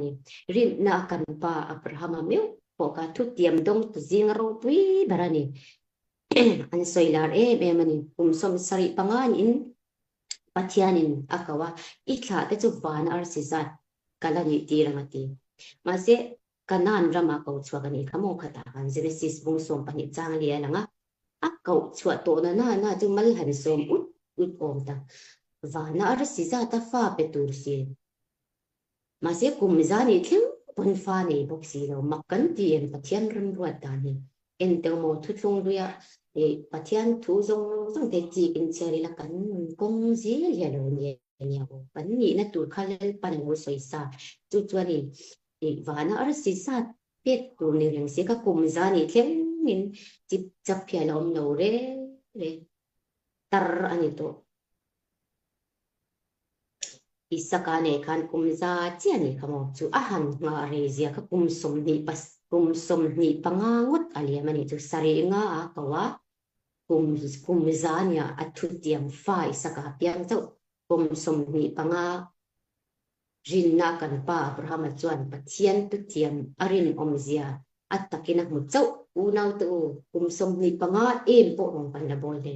ni. Rinna a kan pa Abrahama meuh pawh kha thutiam dawngtu zinga ropui ber a ni. An sawi lar em em a ni. Kum 75 niin Pathianin a ko a, I thlah te chu vana arsi zat ka la nih tir ang a ti. Mahse, Kanaan rama ko chhuak a nih kha maw khatah khan Genesis bung 12 chang a lia lang a, a koh chhuah tawhna na na chu mal han sawm ut ut awm tak. Vana arsi zata fa pe tur si. Mahse, kum za nih thleng pawn fa nei bawk si lo. Mak kan ti em Pathian remruat dan hi. Enteu maw thuthlung hluia Pathian thu zawng zawng te chik in chhiar ila kan nun kawng zel hi a lo ni ania aw. Kan nihna tur kha Lalpan a lo sawi sa. Chu chuan i vana arsi zat pek tur ni reng si kha kum za nih thlengin chip chap hi a la awm lo reng reng tar a ni tawh. Isaka nen khan kum za chiah nih kha maw chu a han nghah rei zia kha kum kum 25 ngawt a liam a nih chu sarih nga a ko a kum kum za nia a thutiam fa Isaka piang chauh kum 25 rinna kan pa Abrahama chuan Pathian thutiam a rinawm zia a takin a hmu chauh unaute u kum 25 em pawh rawn kan la bawl hle.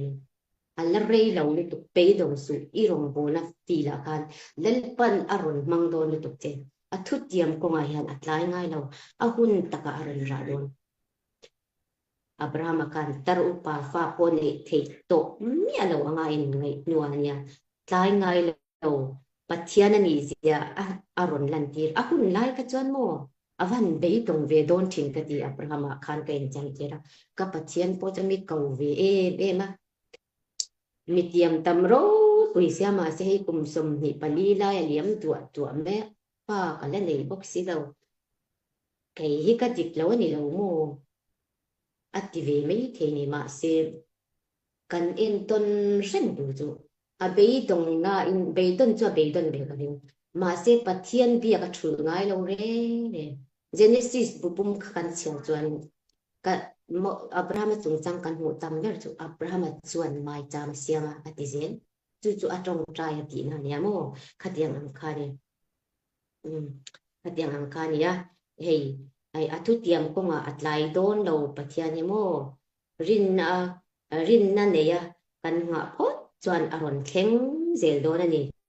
A la rei lo lutuk beidawng suh i rawngbawlna feel ah khan Lalpan a rawn hmang dawn lutuk che. A thutiam kawngah hian a tlai ngai lo, a hun takah a rawn rah dawn. Abrahama khan tar upa fa pawh neih theih tawh miah lo anga a inngaih hnuah a nia, tlai ngai lo Pathian a nih zia a rawn lantir. A hun lai kha chuan maw a van beidawng ve dawn thin ka ti Abrahama khan ka inchangtir a, ka Pathian pawh chu mi ko ve em em a, mi tiam tam ropui sia mahse hei kum 24 lai a liam duah duah mai a, pa ka la nei bawk si lo, kei hi ka dik lo a ni lo maw a ti ve mai thei ni mahse kan entawn reng tur chu A beidawng nain beidawn chu a beidawn ve ka ring. Mahse Pathian biak a thulh ngai lo reng reng. Genesis bu pum kha kan chhiar chuan ka Abrahama chungchang kan hmuh tam ber chu Abrahama chuan maicham a siam a, a ti zel. Chu chu a tawngtai a tihna a nia maw? Khatiang ang kha a ni. Khatiang ang kha a nia. Hei, a thutiam kawngah a tlai dawn lo Pathian hi maw? Rinna rinna neia kan nghah phawt chuan a rawn thleng zel dawn a ni.